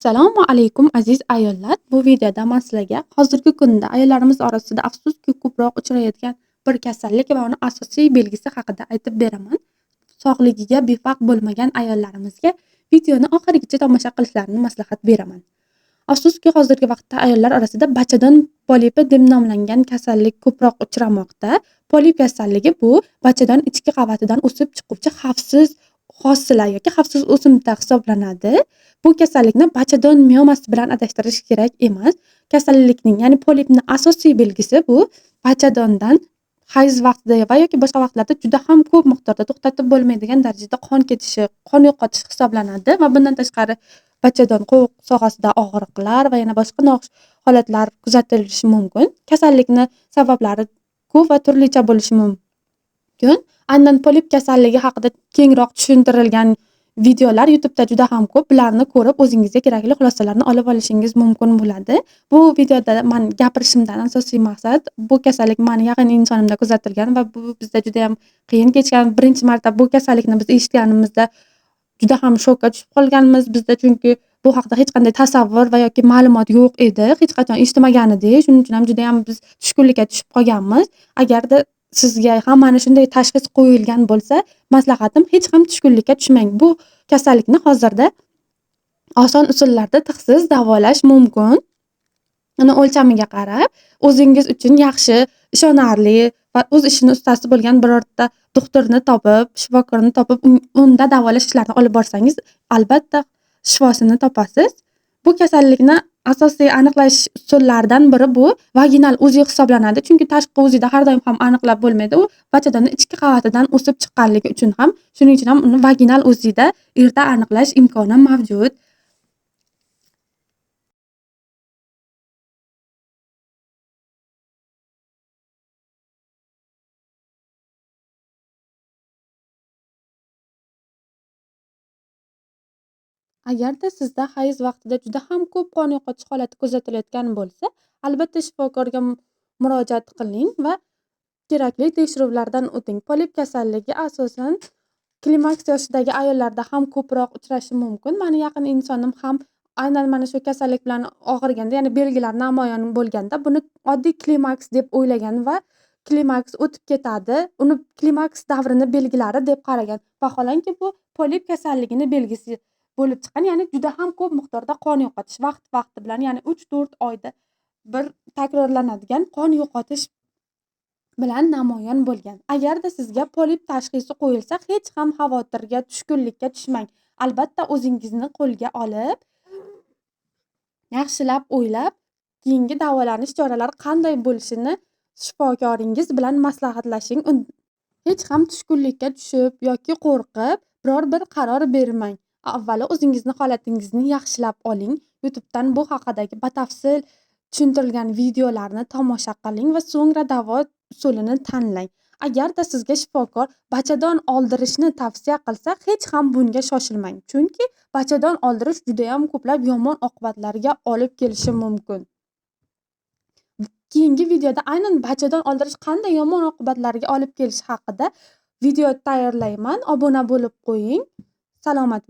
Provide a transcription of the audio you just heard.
Assalomu alaykum aziz ayollar. Bu videoda men sizlarga hozirgi kunda ayollarimiz orasida afsuski ko'proq uchrayotgan bir kasallik va uni asosiy belgisi haqida aytib beraman. Sog'ligiga befarq bo'lmagan ayollarimizga videoni oxirigacha tomosha qilishlarini maslahat beraman. Afsuski hozirgi vaqtda ayollar orasida bachadon polipi deb nomlangan kasallik ko'proq uchramoqda. Polip kasalligi bu bachadon ichki qavatidan o'sib chiquvchi xavfsiz hosila yoki xavfsiz o'simta hisoblanadi. Bu kasallikni bachadon miomasi bilan adashtirish kerak emas. Kasallikning, ya'ni polipning asosiy belgisi bu bachadondan hayz vaqtida va yoki boshqa vaqtlarda juda ham ko'p miqdorda to'xtatib bo'lmaydigan darajada qon ketishi, qon yo'qotish hisoblanadi va bundan tashqari bachadon qovoq sohasida og'riqlar va yana boshqa noxush holatlar kuzatilishi mumkin. Kasallikni sabablari ko'p va turlicha bo'lishi mumkin. Aynan polip kasalligi haqida kengroq tushuntirilgan videolar YouTube'da juda ham ko'p. Bularni ko'rib o'zingizga kerakli xulosalarni olib olishingiz mumkin bo'ladi. Bu videoda men gapirishimdan asosiy maqsad bu kasallik meni yaqin insonimda kuzatilgan va bu bizda juda ham qiyin kechgan. Birinchi marta bu kasallikni biz eshitganimizda juda ham shokka tushib qolganmiz. Bizda chunki bu haqida hech qanday tasavvur va yoki ma'lumot yo'q edi. Hech qachon eshitmagan edik. Shuning uchun ham juda ham biz tushkunlikka tushib qolganmiz. Agarda sizga ham mana shunday tashxis qo'yilgan bo'lsa, maslahatim hech ham tushkunlikka tushmang. Bu kasallikni hozirda oson usullarda tig'siz davolash mumkin. Uni o'lchamiga qarab, o'zingiz uchun yaxshi, ishonarli va o'z ishini ustasi bo'lgan birorta doktorni topib, shifokorni topib, unda davolash ishlarini olib borsangiz, albatta shifosini topasiz. Bu kasallikni asosiy aniqlash usullaridan biri bu vaginal UZI hisoblanadi. Chunki tashqi UZIda har doim ham aniqlab bo'lmaydi. U bachadonning ichki qavatidan o'sib chiqqanligi uchun ham, shuning uchun ham uni vaginal UZIda erta aniqlash imkoni mavjud. Agarda sizda hayz vaqtida juda ham ko'p qon yo'qotish holati kuzatilayotgan bo'lsa, albatta shifokorga murojaat qiling va kerakli tekshiruvlardan o'ting. Polip kasalligi asosan klimaks yoshidagi ayollarda ham ko'proq uchrashi mumkin. Meni yaqin insonim ham aynan mana shu kasallik bilan og'riganda, ya'ni belgilar namoyon bo'lganda buni oddiy klimaks deb o'ylagan va klimaks o'tib ketadi, uni klimaks davrini belgilari deb qaragan. Vaholanki bu polip kasalligini belgisi bo'lib chiqqan, ya'ni juda ham ko'p miqdorda qon yo'qotish vaqti-vaqti bilan, ya'ni 3-4 oyda bir takrorlanadigan qon yo'qotish bilan namoyon bo'lgan. Agarda sizga polip tashxisi qo'yilsa, hech ham xavotirga, tushkunlikka tushmang. Albatta o'zingizni qo'lga olib, yaxshilab o'ylab, keyingi davolanish choralari qanday bo'lishini shifokoringiz bilan maslahatlashing. Hech ham tushkunlikka tushib yoki qo'rqib biror bir qaror bermang. Avvalo o'zingizni holatingizni yaxshilab oling. YouTube'dan bu haqidagi batafsil tushuntirilgan videolarni tomosha qiling va so'ngra davo usulini tanlang. Agarda sizga shifokor bachadon oldirishni tavsiya qilsa, hech ham bunga shoshilmang. Chunki bachadon oldirish juda ham ko'plab yomon oqibatlarga olib kelishi mumkin. Keyingi videoda aynan bachadon oldirish qanday yomon oqibatlarga olib kelishi haqida video tayyorlayman. Obuna bo'lib qo'ying. Salomat bo'ling.